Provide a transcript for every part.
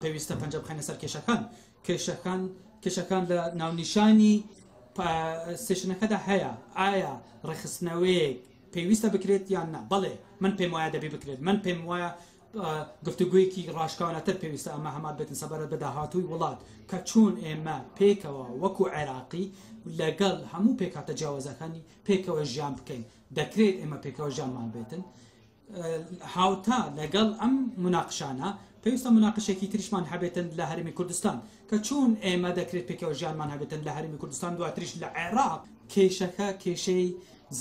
پێویستە پەنجە بخەینە سەر کێشەکان. کێشەکان کێشەکان لە ناونیشانی session ەکەدا هەیە. ئایا ڕێکخستنەوەیەک پێویستە بکرێت یان نا؟ بەڵێ، من پێم وایە دەبێ بکرێت. من پێم وایە گفتوگویەکی ڕاشکاوانەتر پێویستە ئەمە هەمان بێتن سەبارەت بە داهاتووی وڵات، کە چۆن ئێمە پێکەوە وەکو عێراقی لەگەڵ هەموو پێکهاتە جیاوازەکانی پێکەوە ژیان بکەین. دەکرێت ئێمە پێکەوە ژیانمان بێتن. هاوتا لەگەڵ ئەم مناقشانە پێویستە مناقشێکی تریشمان هەبێتن لە هەرێمی کوردستان، کە چۆن ئێمە دەکرێت پێکەوە ژیانمان هەبێتن لە هەرێمی کوردستان، دواتریش لە عێراق. کێشەکە کێشەی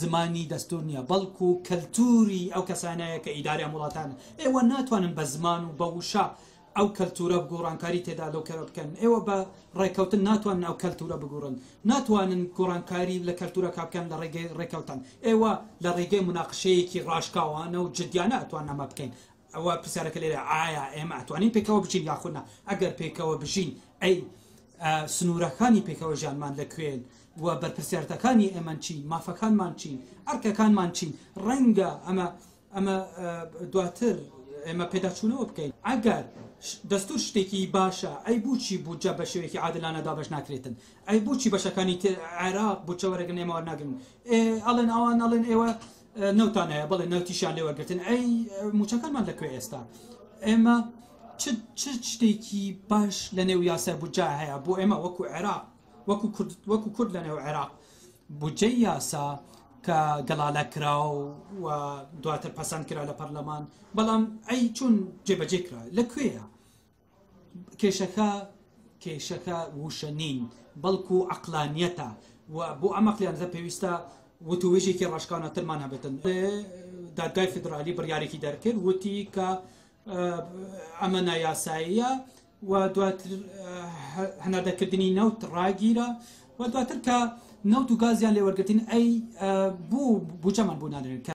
زمانی دەستور نییە، بەڵکو کەلتوری ئەو کەسانەیە کە ئیداری ئەم وڵاتان. ئێوە ناتوانن بە زمان و بە وشە ئەو کەلتورە گۆڕانکاری تێدا لەو کەرە بکەن. ئێوە بە ڕێککەوتن ناتوانن ئەو کەلتورە بگۆڕن، ناتوانن گۆڕانکاری لە کەلتورەکە بکەن لە ڕێگەی ڕێککەوتن. ئێوە لە ڕێگەی مناقشەیەکی ڕاشکاوانە و جدیانە ئەتوانن ئەمە بکەین. ئەوە پرسیارەکە لێرە، ئایا ئێمە ئەتوانین پێکەوە بژین یاخود نا؟ ئەگەر پێکەوە بژین، ئەی سنوورەکانی پێکەوە ژیانمان لەکوێن و بەرپرسیارەتەکانی ئێمە چین، مافەکانمان چین، ئەرکەکانمان چین؟ ڕەنگە ئەمە دواتر ئێمە پێداچوونەوە بکەین. ئەگەر دەستور شتێکی باشە، ئەی بۆچی بودجە بە شێوەیەکی عادلانە دابەش ناکرێتن؟ ئەی بۆچی بەشەکانی عێراق بودجە وەرەگرن ئێمە وەرناگرن؟ ئەڵێن ئەوان ئەڵێن ئێوە نەوتان هەیە، بەڵێ نەوتیشیان لێ وەرگرتن، ئەی موچەکانمان لەکوێ؟ ئێستا ئێمە چ شتێکی باش لە نێو یاسای بودجە هەیە بۆ ئێمە وەکو عێراق، وەکو کورد لە نێو عێراق؟ بودجەی یاسا کە گەڵالە کرا و دواتر پەسەند کرا لە پەرلەمان، بەڵام ئەی چۆن جێبەجێ کرا؟ لەکوێیە کێشەکە؟ کێشەکە وشە نین، بەڵکو عەقلانیەتە و بۆ ئەم عەقلانیەتە پێویستە وتوێژێکی ڕاشکاوانەترمان هەبێتن. دادگای فیدرالی بڕیارێکی دەرکرد، وتی کە ئەمە نایاساییە و دواتر هەناردەکردنی نەوت ڕاگیرا و دواتر کە نەوت و گازیان لێوەرگرتین، ئەی بۆ بودجەمان بۆ نانرێن؟ کە